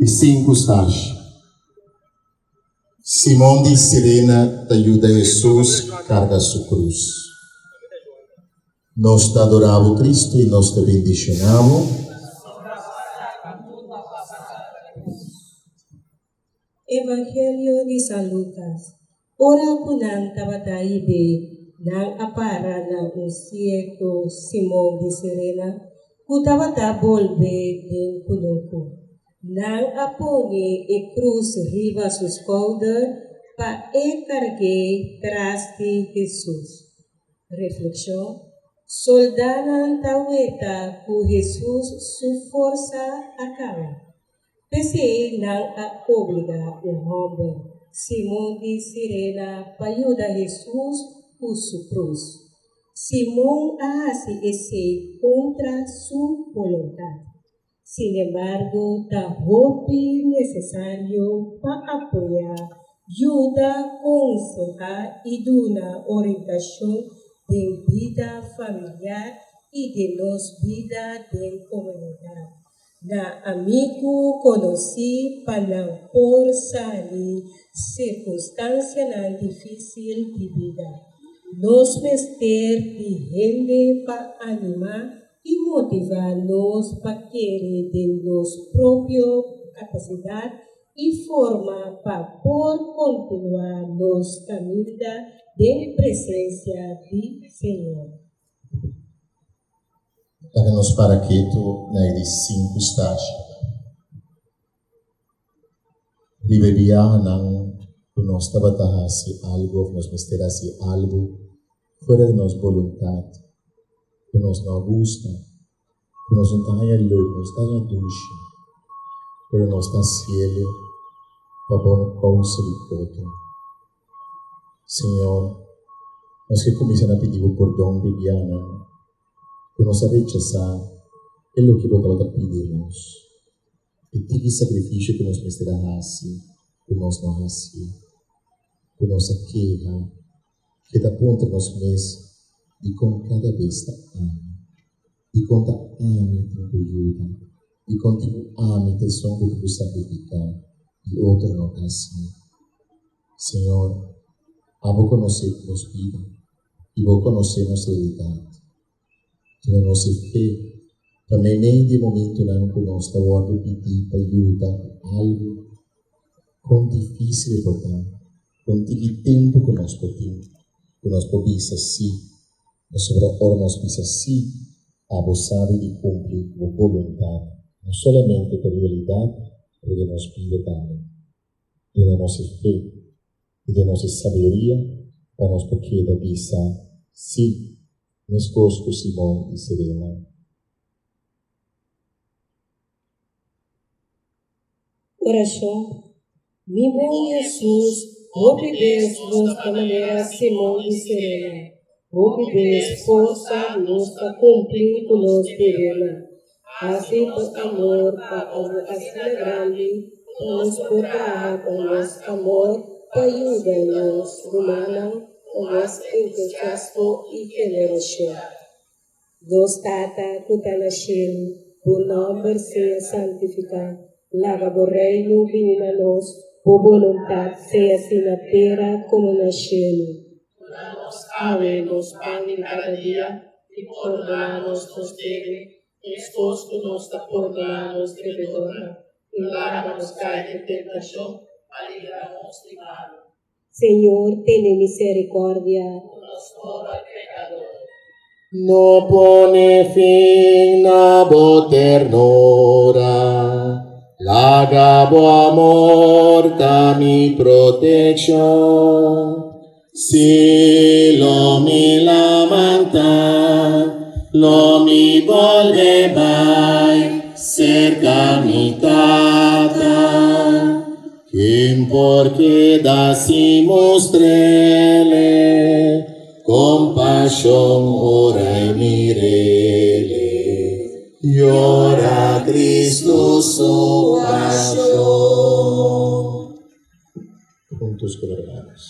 Di sinku stashi. Simon di Sirena ta yuda Hesus karga su krus. Nos ta adorá bo Kristu i nos ta bendishoná bo. Evangelio di San Lukas. Ora ku nan tabata hib'é, nan a para na un sierto Simon di Sirena ku tabata bolbe den kunuku. Nan a pone e krus riba su skouder pa e karg'é tras di Hesus. Reflekshon, Soldánan ta weta ku Hesus su forsa a kaba. P'esei nan a obligá un hòmber, Simon di Sirena, pa yuda Hesus ku su krus. Simon a hasi esei kontra su boluntat. Sinembargo, ta hopi nesesario pa apoyá, yuda, konsehá i duna orientashon den bida familiar i den nos bida den komunidat na amigu konosí pa nan por sali sirkunstansianan difísil di bida. Nos mester di hende pa animá i motivá nos pa kere den nos propio kapasidat i forma pa por kontinuá nos kaminda den presensia di Señor. Laga nos para ketu na e di sinku stashi. Riba e biahanan ku nos tabata hasi algu òf nos mester hasi algu fuera di nos boluntat, ku nos no a gusta, ku nos no ta haña leuk, nos ta haña dushi, pero nos ta hasiel pa bon kousa di otro. Señor, nos ke kuminsá na pidi bo pordon di biahanan ku nos a rechasá e loke bo tabata pidi nos. E tiki sakrifisio ku nos mester a hasi, ku nos no hasi, ku nos a keha, keda puntra nos mes, Dikon kada bes ta ami? Dikon ta ami tin ku yuda? Dikon tin ku ami ta esun ku tin ku sakrifiká i otro no ta hasié? Señor, abo konosé nos bida i bo konosé nos realidat. Duna nos e fe pa meimei di e momentunan ku nos ta wòrdu pidí pa yuda ku algu, kon difísil e por ta, kon tiki tempu ku nos por tin, ku nos por bisa sí. Pasobra ora nos bisa sí, abo sabi di kumpli ku bo boluntat, no solamente pa realidat, pero den nos bida tambe. Duna nos e fe i duna nos e sabiduria pa nos por keda bisa sí, meskos ku Simon i Serena. Orashon, Mi bon Hesus, hopi bes nos ta manera Simon i Serena. Hopi bes forsa nos pa kumpli ku nos debernan. Hasi bo amor pa abo asina grandi pa nos por traha pa nos amor pa yuda nos rumannan ku mas entusiasmo i generoshon. Nos Tata ku ta na shelu, bo nòmber sea santifiká. Laga bo Reino bini na nos, bo boluntat sea asina na tera komo na shelu. Duna nos awe nos pan di kada dia, i pordoná nos nos debe, meskos ku nos ta pordoná nos debedornan. I no laga nos kai den tentashon, ma libra nos di malu. Señor, tene miserikòrdia. Ku nos pober pekador. No pone fin na bo ternura, laga bo amor ta mi protekshon. Si lo mi lamanta, lo mi bolbe bai serka mi Tata. Ken por keda sin mustr'Ele kompashon ora e mir'Ele? Yora Cristo su pashon. Juntos colorados.